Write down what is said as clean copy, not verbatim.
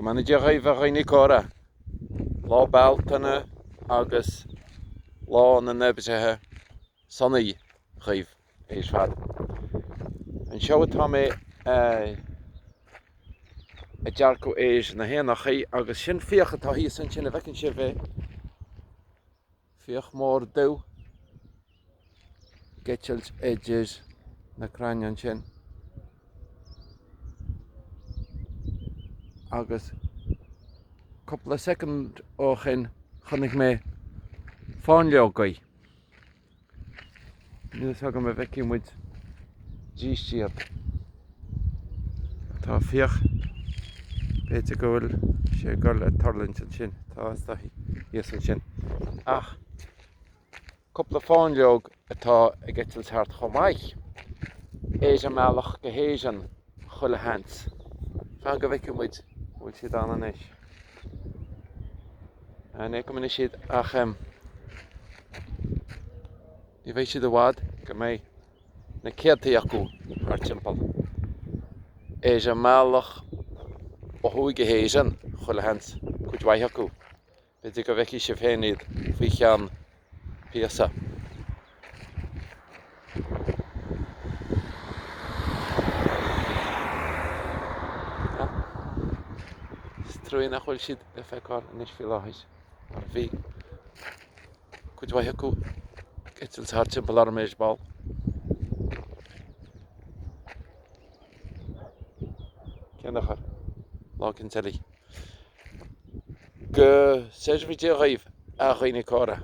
mbeannaí Dia dhaoibh a dhaoine córa. Lá Bealtaine agus Lá na nOibrithe sona dhaoibh ar fad. Anseo atá mé ag dearcadh ar na héanachaí agus sin fiach atá thíos ansin, an bhfeiceann sibh é? Fiach mór dubh ag eitilt idir na crainn ansin. Agus cúpla soicind ó shin chonaic mé fáinleogaí. Níl fhios agam an bhfeicfidh muid arís iad. Tá fiach, b'fhéidir go bhfuil sé ag dul ag tuirlingt ansin, tá is dóichí, thíos ansin. Ach cúpla fáinleog atá ag eitilt thart chomh maith. Ar a mbealach go hÉirinn, chuile sheans. Fan go bhfeicfidh muid an bhfuil siad ann anois. Ní fheicim anois iad ach ní bheidh siad i bhfad go mbeidh na céadtaí acu thart timpeall. Ar a mbealach ó thuaidh go hÉirinn, chuile sheans, cuid mhaith acu. B'fhéidir go bhfeicfidh sibh féin iad faoi cheann píosa. Is trua nach bhfuil siad le feiceáil anois faoi láthair, mar bhí cuid mhaith acu ag eitilt thart timpeall orm ar ball. Cén dochar? Lá éicint eile. Go saorfaí Dia dhaoibh, a dhaoine córa.